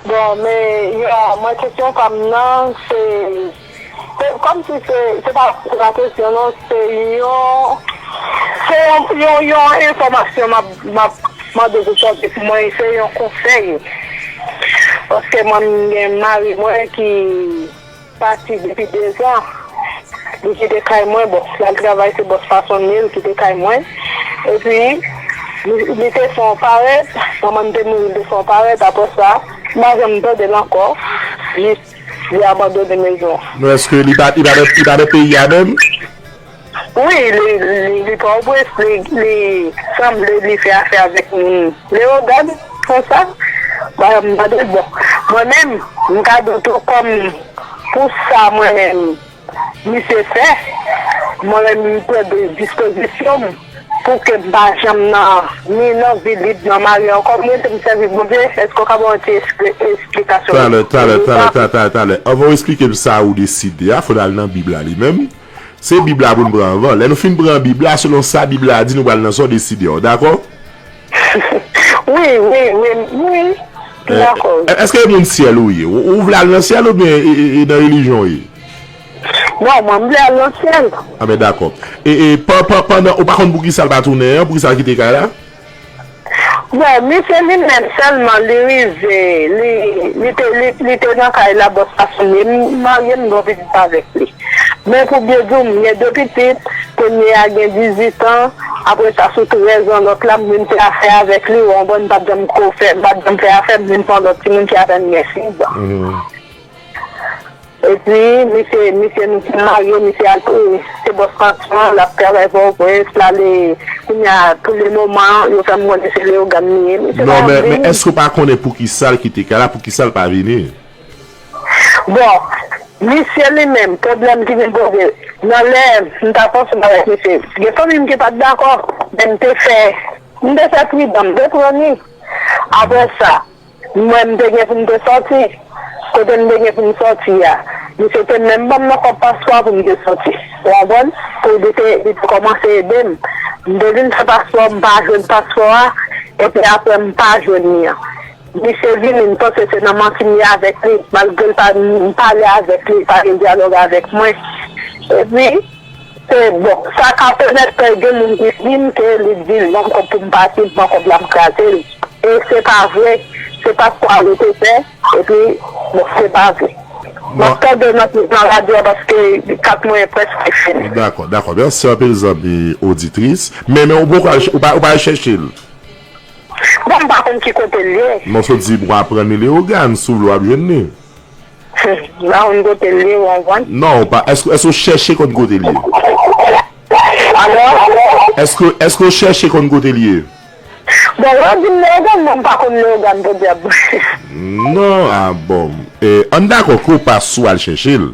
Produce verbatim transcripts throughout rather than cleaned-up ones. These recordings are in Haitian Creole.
Bon, men yon, mwen kesyon pa m nan, se, se kòmsi se, se pa, se pa kesyon non, se yon, se yon, yon, yon enfòmasyon m ap, m ap mande pou tande pou mwen, se yon konsèy. Paske mwen, m gen mari mwen ki pati depi dezan. Li kite kay mwen, bon, l al travay, se bòs fasonnen l kite kay mwen. Epi, li, li te fè yon parèt, manman m te mouri, li te fè yon parèt, apre sa, m pa janm tande l ankò, jis li abandone mezon an. Non, èske li pa, li pa nan, li pa nan peyi a menm? Wi, li, li, li Pòtoprens, li, li sanble li fè afè avèk moun Leyogàn, konsa. Mwen, m tande, bon, mwen menm, m ka di w tou kòm pou sa mwen menm, misye fè, mwen menm, m pran de dispozisyon m pou ke m pa janm nan, ni nan vi lib, nan mari ankò, m rete m sèvi Bondye, èske w ka ban yon ti espli-, esplikasyon? Talè, talè, talè, talè, talè, talè. Anvan w esplike m sa ou deside a, fò n al nan Bib la li menm. Se Bib la pou n pran anvan. Lè nou fin pran Bib la, selon sa Bib la di, nou pral nan sa w deside a. Ou dakò? Wi, wi, wi, wi. Dakò. Èske e moun syèl ou ye? Ou, ou vle al nan syèl oubyen e, e, e nan relijyon w ye? Non, mwen, m vle al nan syèl. A ben, dakò. E, e, pa, pa, pandan, ou pa konn poukisa l pa tounen an, poukisa l kite kay la? Bon, misye li menm sèlman, li rive, li, li te, li, li te nan kay la, bòs la fini. M marye, m gon pitit avèk li. Men pou byen di w, m gen de pitit, premye a gen dizuit an, apre sa sou trèz an, lòt la, m vin fè afè avèk li, w konprann, m pa t janm ko fè, m pa t janm fè afè, m vin fè yon lòt timoun ki apèn gen sis an. Epi, misye, misye nou fin marye, misye al, e, se bòs pansion an, l ap travay Pòtoprens, l ale, kounye a, pou le moman, yo fè m konnen se Leyogàn li ye. Misye pa vini. Non, men, men èske w pa konnen poukisa l kite kay la, poukisa l pa vini? Bon, misye li menm, pwoblèm ki vin poze, nan lè m t ap ansanm avèk misye, gen fanmi m ki pa t dakò, men m te fè, m te fè pridan, m te pran li. Apre sa, mwen, m te gen pou m te sòti. Kote m te gen pou m sòti a, misye te menm ban m nan kòb paspò pou m te sòti. Ou konprann? Pou li te, li te kòmanse ede m. M te vin fè paspò, m pa jwenn paspò a, epi apre m pa jwenn li an. Misye vini, m panse se nan manti m ye avèk li, malgre l pa, m pale avèk li, li pa gen dyalòg avèk mwen. Epi, Se bon, sa ka pèmèt ke gen moun ki di m ke li di l ban m kòb pou m pati, m pran kòb la m kraze l. E se pa vre, se paspò a li te fè, epi, bon, se pa vre. M ap tande nan, nan radyo a paske kat mwen prèske fini. Dakò, dakò. Mèsi anpil, zanmi oditris. Men, men ou poko al ch-, ou pa, ou pa al chèche l? Bon, m pa konn ki kote l ye. Non, sot di, bon, aprann li Leyogàn, si w vle w ap jwenn li. M pa konn kote l ye, w konprann? Non, ou pa, èske, èske w chèche konn kote l ye? Alò? Èske, èske w chèche konn kote l ye? Bon, w di m Leyogàn, men m pa konn Leyogàn, podyab. Non, a bon. E, ann dakò ke w pa sou al chèche l.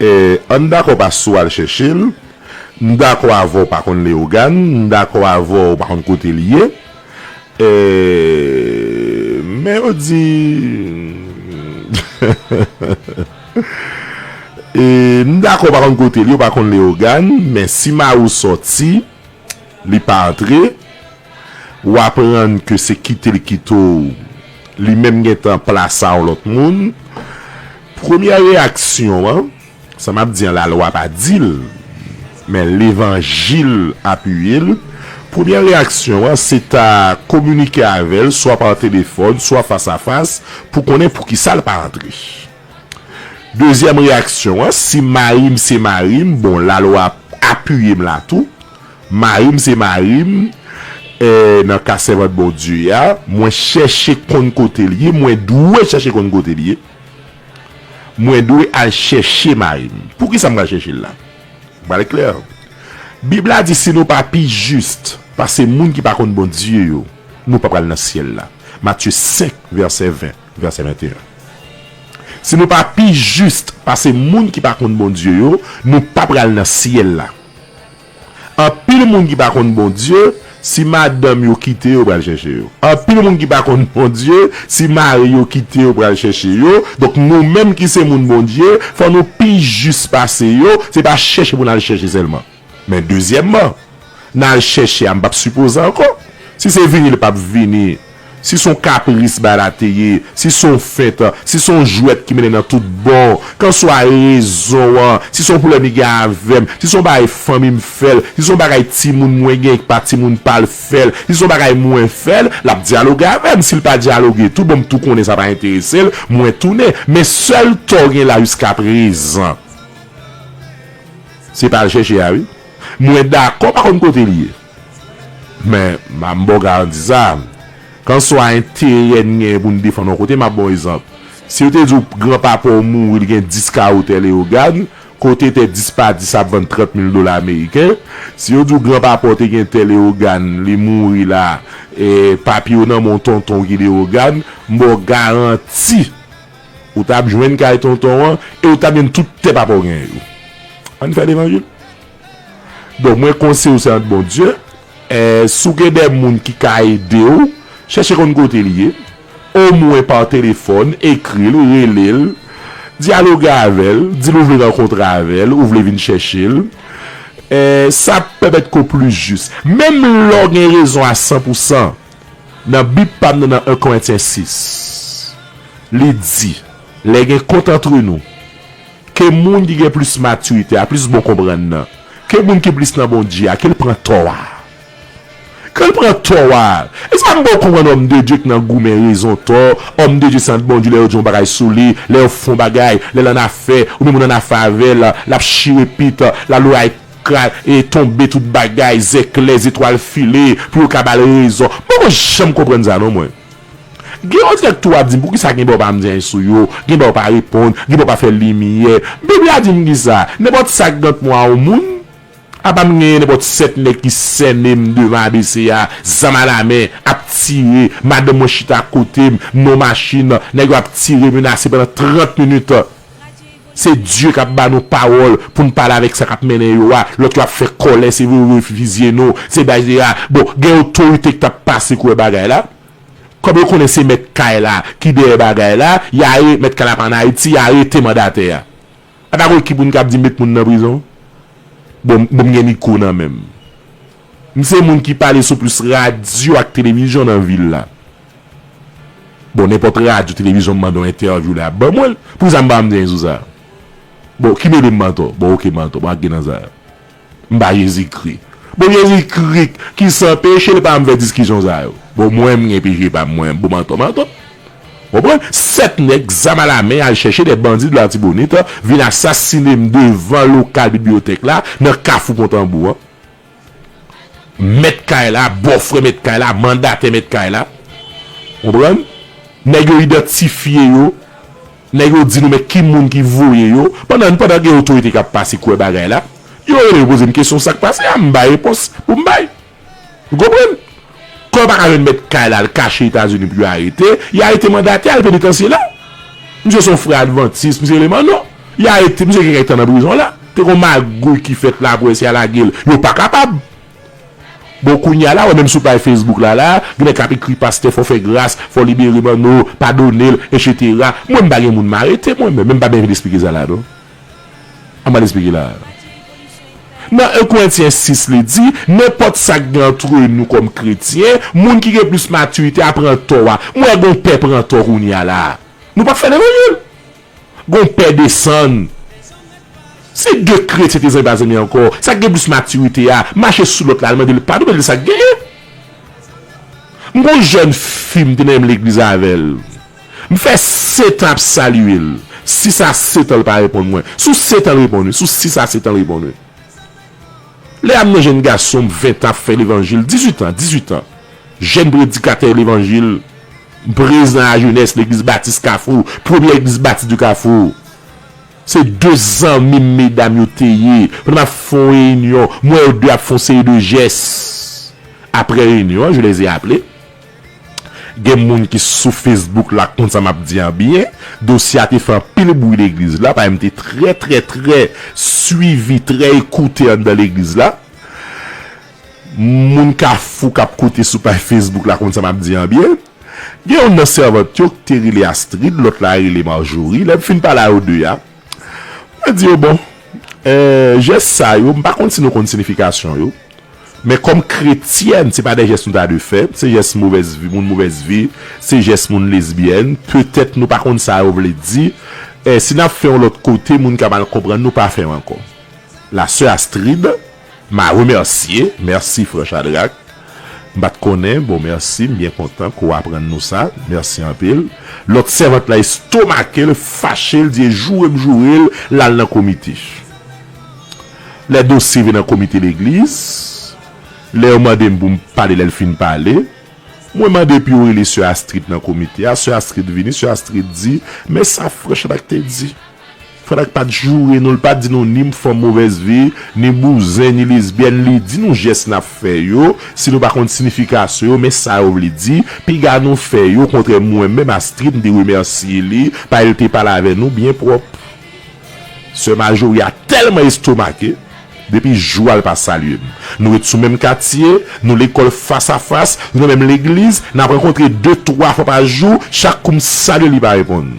E, ann dakò w pa sou al chèche l. M dakò avè w pa konn Leyogàn, m dakò avè w pa konn kote l ye. E, men yo di, e, m dakò w pa konn kote l ye, w pa konn Leyogàn, men si mari w sòti, li pa antre, w aprann ke se kite l kite w, li menm gentan plase a yon lòt moun. Premyè reyaksyon an, sa m ap di an, lalwa pa di l, men levanjil apiye l. Premyè reyaksyon an, se ta kominike avè l, swa pa telefòn, swa fas a fas, pou konnen poukisa l pa antre. Dezyèm reyaksyon an, si mari m se mari m, bon, lalwa apiye m la tou. Mari m se mari m, e, nan ka sèvant Bondye a, mwen chèche konn kote l ye, mwen dwe chèche konn kote l ye. Mwen dwe al chèche mari m. Poukisa m pral chèche l la? M pral klè. Bib la di si nou pa pi jis pase moun ki pa konn Bondye yo, nou pa pral nan syèl la. Matye senk, vèsè ven, vèsè venteyen. Si nou pa pi jis pase moun ki pa konn Bondye yo, nou pa pral nan syèl la. Anpil moun ki pa konn Bondye, si madanm yo kite yo, pral chèche yo. Anpil moun ki pa konn Bondye, si mari yo kite yo, pral chèche yo. Donk, nou menm ki se moun Bondye, fò nou pi jis pase yo. Se pa chèche pou n al chèche sèlman. Men dezyèmman, n al chèche a, m p ap sipoze ankò. Si se vini, li p ap vini. Si se yon kapris bagay la te ye, si se yon fent, si se yon jwèt ki mennen nan tout bò, kanswa rezon an, si se yon pwoblèm li gen avè m, si se yon bagay fanmi m fè l, si se yon bagay timoun mwen gen ki pa timoun pa l fè l, si se yon bagay mwen fè l, l ap dyaloge avè m. Si l pa dyaloge tou, bon, m tou konnen sa pa enterese l, mwen tounen. Men sèl tò w gen la jiskaprezan, se pa al chèche a, wi. Mwen dakò, pa konn kote l ye. Men, m a m ba w garanti sa. Kanswa enterè n genyen pou n defann yon kote, m ap ba w egzanp. Si yo te di w granpapa w mouri, li gen dis kawo tè Leyogàn, kote tè dis pa dis ap vann trant mil dola ameriken, si yo di w granpapa w te gen tè Leyogàn, li mouri la, e, papye yo nan men yon tonton ki Leyogàn, m ba w garanti, ou t ap jwenn kay tonton an, e ou t ap jwenn tout tè papa w genyen yo. Ann fè levanjil. Donk, mwen konseye w, sèvant Bondye, eh, si w gen de moun ki ka ede w, chèche konn kote l ye, omwen pa telefòn, ekri l, rele l, dyaloge avè l, di l ou vle rankontre avè l, ou vle vin chèche l. Eh, sa ap pèmèt ke w plis jis. Menm lè w gen rezon a san pou san, nan Bib pa m nan, nan en Korentyen sis, li di, lè gen kont antre nou, ke moun ki gen plis matirite a, plis bon konprann nan, ke moun ki plis nan Bondye a, ke l pran tò a. Ke l pran tò a. E sa m poko konprann òm de Dye ki nan goumen rezon tò, òm de Dye sèvant Bondye lè yo di yon bagay sou li, lè yo fè yon bagay, lè l annafè, oubyen moun annafè avè l, l ap chire pit, l ap lwe ay kra-, e tonbe tout bagay, zèklè, zetwal file, pou yo ka ba l rezon. M poko janm konprann sa non mwen. Gen yon dirèk tou w ap di m, poukisa gen bò pa m di anyen sou yo, gen bò pa reponn, gen bò pa fè limyè. Bib la di m kisa? Nenpòt sa k gen ant mwen a yon moun, apa m genyen nenpòt sèt nèg ki sènen m devan A B C a, zam alamen, ap tire, madanm mwen chita kote m, nan yon machin, nèg yo ap tire, menase pandan trant minit. Se Dye k ap ba nou pawòl pou n pale avèk sa k ap mennen yo a. Lòt yo ap fè kòlè, se vre yo refizye nou. Se bagay a. Bon, gen otorite ki t ap pase kouwè bagay la. Kòm yo konnen se mèt kay la ki dèyè bagay la, y a re-, mèt kay la pa ann Ayiti, y a arete mandatè a. Apa gon ekip moun k ap di met moun nan prizon? Bon, bon, m gen mikwo nan men m. M se moun ki pale sou plis radyo ak televizyon nan vil la. Bon, nenpòt radyo, televizyon m mande yon entèvyou la, ban mwen l. Poukisa m pa ann di anyen sou sa? Bon, ki mele m mantò? Bon, oke, mantò, m pa gen nan sa. M pa Jezikri. Bon, Jezikri ki san peche, li pa ann fè diskisyon sa yo. Bon, mwen, m gen peche pa m, mwen, bon, mantò, mantò. Konprann? Sèt nèg, zam alamen, al chèche de bandi de Latibonit, vin asasinen m devan lokal bibliyotèk la, nan Kafou Pon Tanbou an. Mèt kay la, bòfrè mèt kay la, mandatè mèt kay la. Konprann? Nèg yo idantifye yo. Nèg yo di nou, men ki moun ki voye yo. Pandan, pandan gen otorite k ap pase kouwè bagay la. Yo rele yo poze m kesyon sa k pase a, m bay repons pou m bay. Ou konprann? Kòm yo pa ka jwenn mèt kay la, l kache Etazini pou yo arete, y arete mandatè a, l penitansye la. Misye se yon frè advantis, misye rele Manno. Y arete, misye gen kèk tan nan prizon la. Te gon magouy ki fèt la, pou eseye lage l. Yo pa kapab. Bon, kounye a la, wè, menm sou paj Facebook la, la, gen nèg k ap ekri, pastè, fò fè gras, fò libere Manno, padone l, etsetera. Mwen, m pa gen moun m arete, mwen, men, men m pa byen vin esplike sa la, non. An m al esplike la. Nan en Korentyen sis, li di, nenpòt sa k gen antre nou kòm kretyen, moun ki gen plis matirite a pran tò a. M wè gon pè pran tò kounye a la. Nou p ap fè levanjil. Gon pè desann. Se de kretyen te zanmi pa zanmi ankò. Sa k gen plis matirite a, mache sou lòt la, al mande l padon, mande l sa k genyen. M gon jèn fi, m te nan menm legliz avè l. M fè sèt an ap salye l. Sis a sèt an l pa reponn mwen. Sou sèt an l reponn wi. Sou sis a sèt an l reponn wi. Lè a m nan jèn gason, m ven tan ap fè levanjil, dizuit an, dizuit an. Jèn predikatè levanjil, m prezan a jenès legliz batis Kafou, premye legliz batis de Kafou. Se de zanmi m medam yo te ye. Pandan m ap fè yon reyinyon, m wè yo de ap fè yon seri de jès. Apre reyinyon an, je les ai appelés. Gen moun ki sou Facebook la konn sa m ap di an byen. Dosye a te fè anpil bri legliz la, paske m te trè, trè, trè swivi, trè ekoute anndan legliz la. Moun Kafou k ap koute sou paj Facebook la konn sa m ap di an byen. Gen youn nan sèvant yo ki te rele Astrid, lòt la rele Marjorie. Lè m fin pale a yo de a, mwen di yo, bon, eh, jès sa yo, m pa konn si nou konn siyifikasyon yo. Men kòm kretyèn, se pa de jès nou ta dwe fè, se jès movèz vi, moun movèz vi, se jès moun lesbyèn. Petèt nou pa konn sa yo vle di. E si n ap fè yon lòt kote, moun ka mal konprann nou, pa fè l ankò. La sè Astrid, m a remèsye, mèsi frè Chadrak. M pa t konnen, bon, mèsi, m byen kontan ke w aprann nou sa, mèsi anpil. Lòt sèvant la estomake l, fache l, di e joure m joure l, l al nan komite. Lè dosye vin nan komite legliz, lè yo mande m pou m pale, lè l fin pale, mwen mande pou yo rele sè Astrid nan komite a, sè Astrid vini, sè Astrid di, men sa frè Chadrak te di. Frè Chadrak pa t joure nou, l pa t di nou ni fanm movèz vi, ni bouzen, ni lesbyèn, li di nou jès n ap fè yo, si nou pa konn siyifikasyon yo, men sa yo vle di, piga nou fè yo, kontrè mwen menm Astrid, m te remèsye li, paske l te pale avè nou byen pwòp. Sè Majori a tèlman estomake, depi jou a l pa salye m. Nou ret sou menm katye, nou lekòl fas a fas, nou nan menm legliz, n ap rankontre de, twa fwa pa jou, chak kou m salye li pa reponn.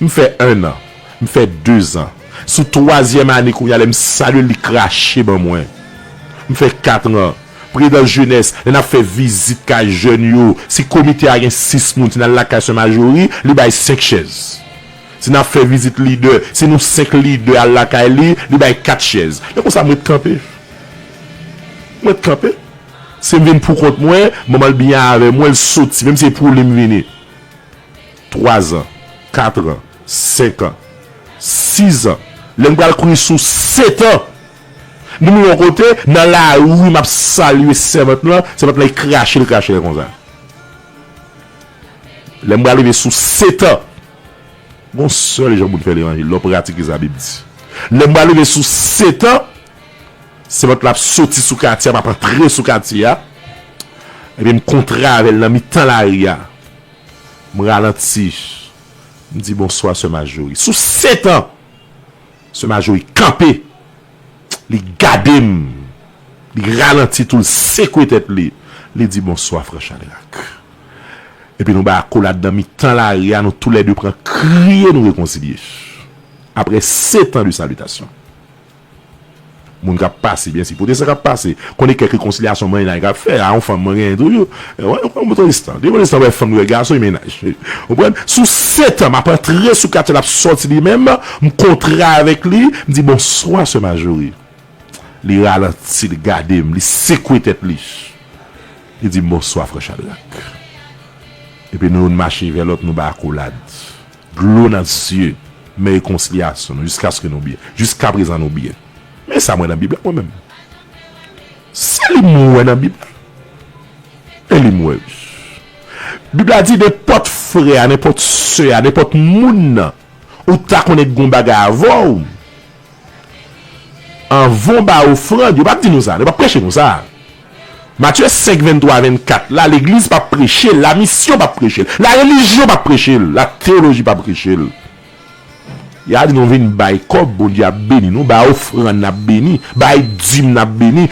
M fè en an, m fè de zan. Sou twazyèm ane kounye a lè m salye l, li krache ban mwen. M fè kat an. Prezidans jenès, lè n ap fè vizit kay jèn yo, si komite a gen sis moun, si n al lakay sè Majori, li bay senk chèz. Si n ap fè vizit lidè, si nou senk lidè al lakay li, li bay kat chèz. Lè konsa, m ret kanpe. M ret kanpe. Si m vin pou kont mwen, manman l byen avè mwen, l soti, menm si se pou li m vini. Twa zan, kat an, senk an, sis an. Lè m pral kouri sou sèt an, nou rive yon kote, nan lari, m ap salye sèvant lan, sèvant lan, li krache, li krache konsa. Lè m pral rive sou sèt an, gon sèl jan pou n fè levanjil, lè w pratike sa Bib di. Lè m pral rive sou sèt an, sèvant la ap soti sou katye a, m ap antre sou katye a, epi m kontre avè l nan mitan lari a. M ralanti. M di, "Bonswa, sè Majori." Sou sèt an, sè Majori kanpe. Li gade m. Li ralanti tou, l sekwe tèt li. Li di, "Bonswa, frè Chadrak." Epi nou bay akolad nan mitan lari a, nou toulède pran kriye, nou rekonsilye. Apre sèt an de salitasyon. Moun k ap pase, byen si, pwotesan k ap pase. Konnen kèk rekonsilyasyon mennaj k ap fè, a yon fanm mwen genyen toujou. Wè, yon pwotesan. Yon pwotesan wè fanm, wè gason, yon mennaj. Ou konprann? Sou sèt an, m ap antre sou katye, l ap sòti li menm, m kontre avèk li, m di, "Bonswa, sè Majori." Li ralanti, li gade m, li sekwe tèt li. Li di m, "Bonswa, frè Chadrak." Epi nou youn mache vè lòt, nou bay akolad. Dlo nan zye, men rekonsilyasyon nou, jiskaske nou byen. Jiskaprezan nou byen. Men sa mwen nan Bib la, mwen menm. Se li m wè nan Bib la. E li m wè, wi. Bib la di, nenpòt frè a, nenpòt sè a, nenpòt moun nan, ou ta konnen gon bagay avè w, anvan w ba ofrann, yo p ap di nou sa, yo p ap preche nou sa. Matye senk, venntwa, vennkat, la legliz p ap preche l, la misyon p ap preche l, la relijyon p ap preche l, la teyoloji p ap preche l. Y a di nou vin bay kòb, Bondye ap beni nou, bay ofrann n ap beni, bay dim n ap beni,